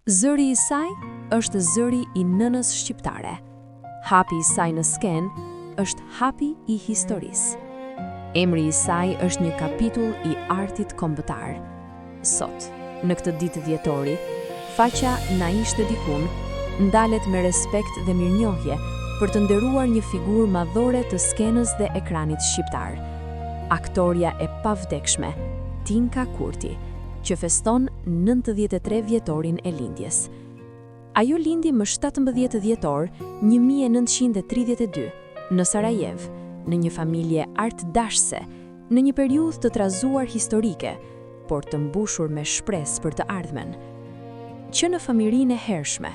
Zëri i saj është zëri i nënës shqiptare. Hapi i saj në skenë është hapi i historisë. Emri i saj është një kapitull i artit kombëtar. Sot, në këtë ditë dhjetori, faqja Na ishte dikun ndalet me respekt dhe mirënjohje për të nderuar një figurë madhore të skenës dhe ekranit shqiptar, aktorja e pavdekshme, Tinka Kurti. që feston 93 vjetorin e lindjes. Ajo lindi më 17 dhjetor 1932 në Sarajevë, në një familje artdashëse, në një periudhë të trazuar historike, por të mbushur me shpresë për të ardhmen. Që në fëmijërinë e hershme,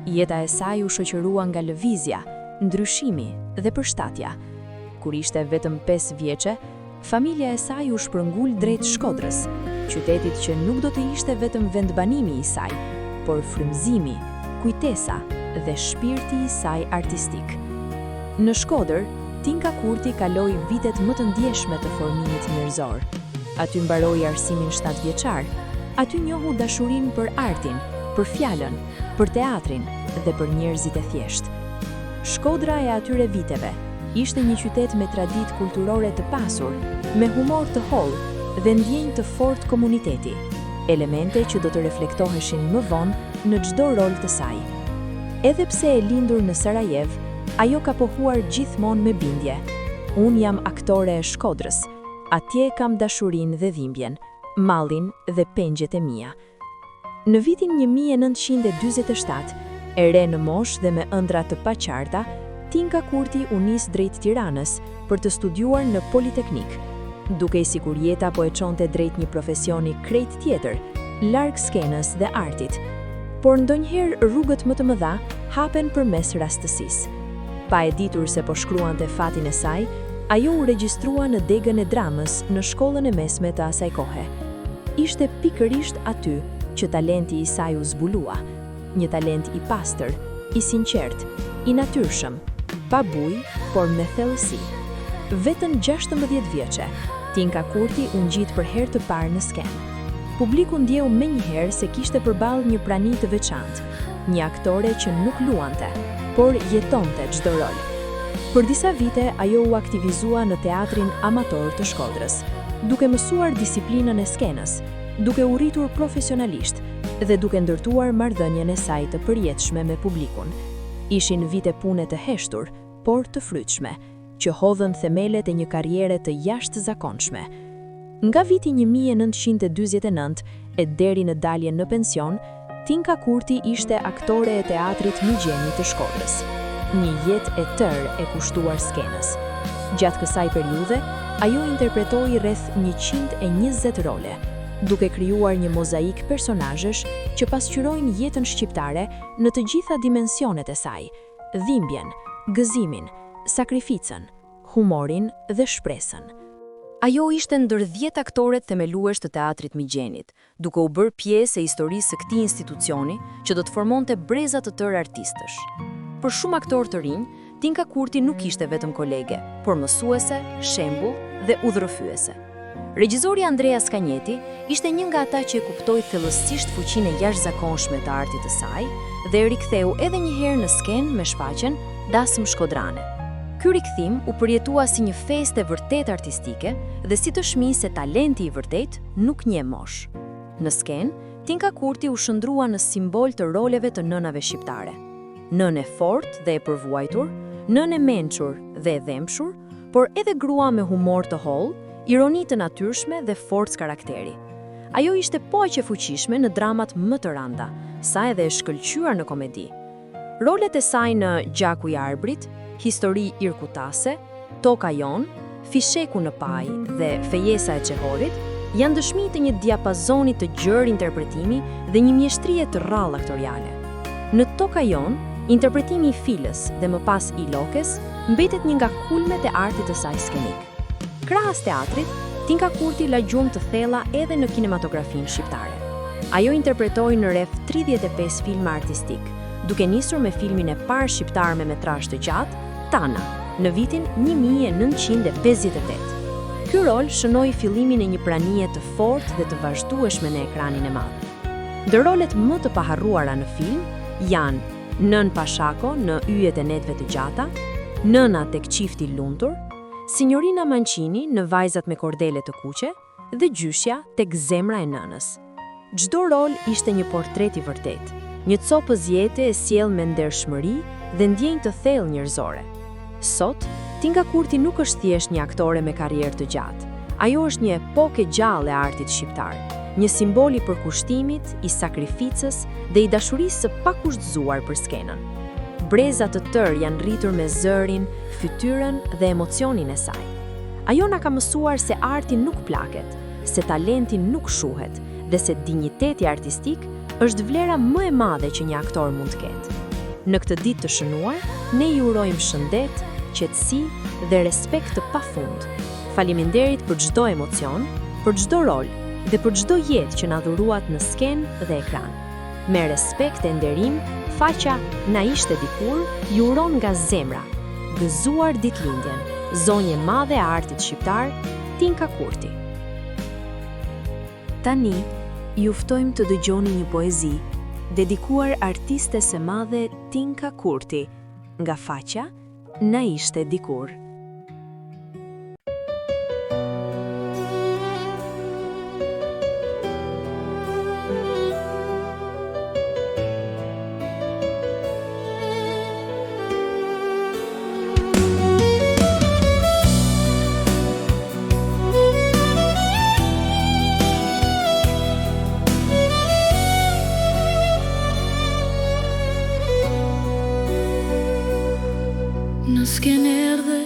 jeta e saj u shoqërua nga lëvizja, ndryshimi dhe përshtatja. Kur ishte vetëm 5 vjeçe, Familja e saj u shpërngul drejt Shkodrës, qytetit që nuk do të ishte vetëm vendbanimi i saj, por frymëzimi, kujtesa dhe shpirti i saj artistik. Në Shkodër, Tinka Kurti kaloi vitet më të ndjeshme të formimit njerëzor. Aty mbaroi arsimin shtatëvjeçar, aty njohu dashurinë për artin, për fjalën, për teatrin dhe për njerëzit e thjeshtë. Shkodra e atyre viteve ishte një qytet me traditë kulturore të pasur, me humor të hollë dhe ndjenjë të fortë komuniteti, elemente që do të reflektoheshin më vonë në çdo rol të saj. Edhe pse e lindur në Sarajevë, ajo ka pohuar gjithmonë me bindje, Unë jam aktore e Shkodrës, atje kam dashurinë dhe dhimbjen, mallin dhe pengjet e mia. Në vitin 1947, e re në moshë dhe me ëndrra të paqarta, Tinka Kurti u nis drejt Tiranës për të studiuar në Politeknik. Dukej sikur jeta po e çonte drejt një profesioni krejt tjetër, larg skenës dhe artit. Por ndonjëherë rrugët më të mëdha hapen përmes rastësisë. Pa e ditur se po shkruante fatin e saj, ajo u regjistrua në degën e dramës në shkollën e mesme të asaj kohe. Ishte pikërisht aty që talenti i saj u zbulua, një talent i pastër, i sinqertë, i natyrshëm, pa bujë, por me thellësi. Vetëm 16 vjeçe, Tinka Kurti u ngjit për herë të parë në skenë. Publiku ndjeu menjëherë se kishte përballë një prani të veçantë, një aktore që nuk luante, por jetonte çdo rol. Për disa vite ajo u aktivizua në teatrin amator të Shkodrës, duke mësuar disiplinën e skenës, duke u rritur profesionalisht dhe duke ndërtuar marrëdhënien e saj të përjetshme me publikun. Ishin vite pune të heshtur, por të frytshme, që hodhën themelet e një karriere të jashtëzakonshme. Nga viti 1949 e deri në daljen në pension, Tinka Kurti ishte aktore e Teatrit Migjeni të Shkodrës. Një jetë e tërë e kushtuar skenës. Gjatë kësaj periudhe, ajo interpretoi rreth 120 role, duke krijuar një mozaik personazhesh që pasqyrojnë jetën shqiptare në të gjitha dimensionet e saj, dhimbjen, gëzimin, sakrificën, humorin dhe shpresën. Ajo ishte ndër 10 aktoret themelues të Teatrit Migjenit, duke u bërë pjesë e historisë së këtij institucioni që do të formonte breza të tërë artistësh. Për shumë aktorë të rinj, Tinka Kurti nuk ishte vetëm kolege, por mësuese, shembull dhe udhërrëfyese. Regjizori Andrea Skanjeti ishte një nga ata që e kuptoi thellësisht fuqinë e jashtëzakonshme të artit të saj dhe e riktheu edhe një herë në skenë me shfaqjen Dasmë Shkodrane. Ky rikthim u përjetua si një festë e vërtetë artistike dhe si dëshmi se talenti i vërtetë nuk njeh moshë. Në skenë, Tinka Kurti u shndërrua në simbol të roleve të nënave shqiptare. Nënë e fortë dhe e përvuajtur, nënë e mençur dhe e dhembshur, por edhe grua me humor të hollë, ironi të natyrshme dhe forcë karakteri. Ajo ishte po aq e fuqishme në dramat më të rënda, sa edhe e shkëlqyer në komedi. Rolet e saj në Gjaku i Arbrit, Histori Irkutase, Toka jonë, Fisheku në Pajë dhe Fejesa e Çehorit janë dëshmi të një diapazoni të gjerë interpretimi dhe një mjeshtrie të rrallë aktoriale. Në Toka jonë, interpretimi i Filës dhe më pas i Lokes mbetet një nga kulmet e artit të saj skenik. Krahas teatrit, Tinka Kurti la gjurmë të thella edhe në kinematografinë shqiptare. Ajo interpretoi në rreth 35 filma artistikë, duke nisur me filmin e parë shqiptar me metrazh të gjatë, Tana, në vitin 1958. Ky rol shënoi fillimin e një pranie të fortë dhe të vazhdueshme në ekranin e madh. Ndër rolet më të paharruara në film janë Nënë Pashako në Yjet e Netëve të Gjata, Nëna tek Çifti i Lumtur, Signorina Mancini në Vajzat me kordele të kuqe dhe Gjyshja tek Zemra e Nënës. Çdo rol ishte një portret i vërtetë, një copëz jete e sjellë me ndershmëri dhe ndjenjë të thellë njerëzore. Sot, Tinka Kurti nuk është thjesht një aktore me karrierë të gjatë. Ajo është një epokë e gjallë e artit shqiptar, një simbol i përkushtimit, i sakrificës dhe i dashurisë së pakushtëzuar për skenën. Breza të tërë janë rritur me zërin, fytyrën dhe emocionin e saj. Ajo na ka mësuar se arti nuk plaket, se talenti nuk shuhet dhe se dinjiteti artistik është vlera më e madhe që një aktor mund të ketë. Në këtë ditë të shënuar, ne i urojmë shëndet, qetësi dhe respekt të pafund. Faleminderit për çdo emocion, për çdo rol dhe për çdo jetë që na dhuruat në skenë dhe ekran. Me respekt e nderim, faqja Na ishte dikur ju uron nga zemra. Gëzuar ditëlindjen, zonjë e madhe e artit shqiptar, Tinka Kurti. Tani, ju ftojmë të dëgjoni një poezi dedikuar artistes së madhe Tinka Kurti, nga faqja Na ishte dikur. Në skenë erdhe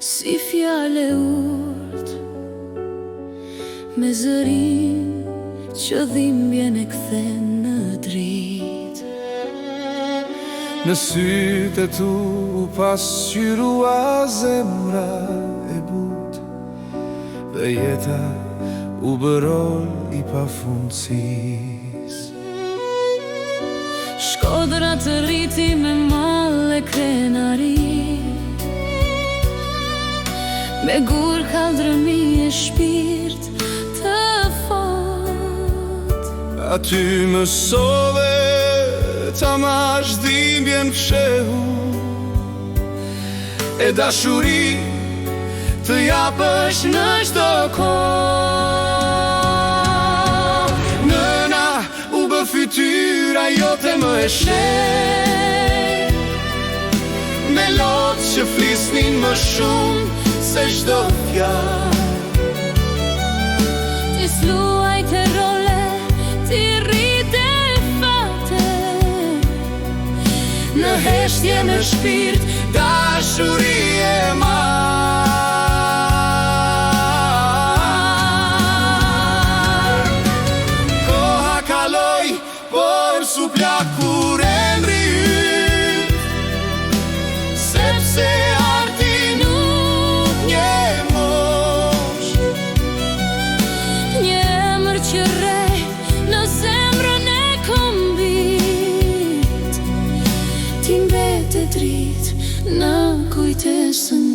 si fjalë e urtë Me zërin që dhimbjen e kthen në dritë. Në sytë e tu u pasqyrua zemra e butë Dhe jeta u bë rol i pafundësisë. Shkodra të rriti me mall e krenari Me gur kalldrëmi e shpirt të fortë. Aty mësove ta mbash dhimbjen fshehur E dashuri të japësh në çdo kohë. Nëna u bë fytyra jote më e shenjtë, me lot që flisnin më shumë se çdo fjalë. Ti s'luajte role, ti rrite fate. Në heshtje në shpirt, dashuri e marrë. Koha kaloi, por s'u plak kurrë emri yt, sepse arti nuk njeh moshë. Një emër që rreh në zemrën e kombit, ti mbete dritë në kujtesën.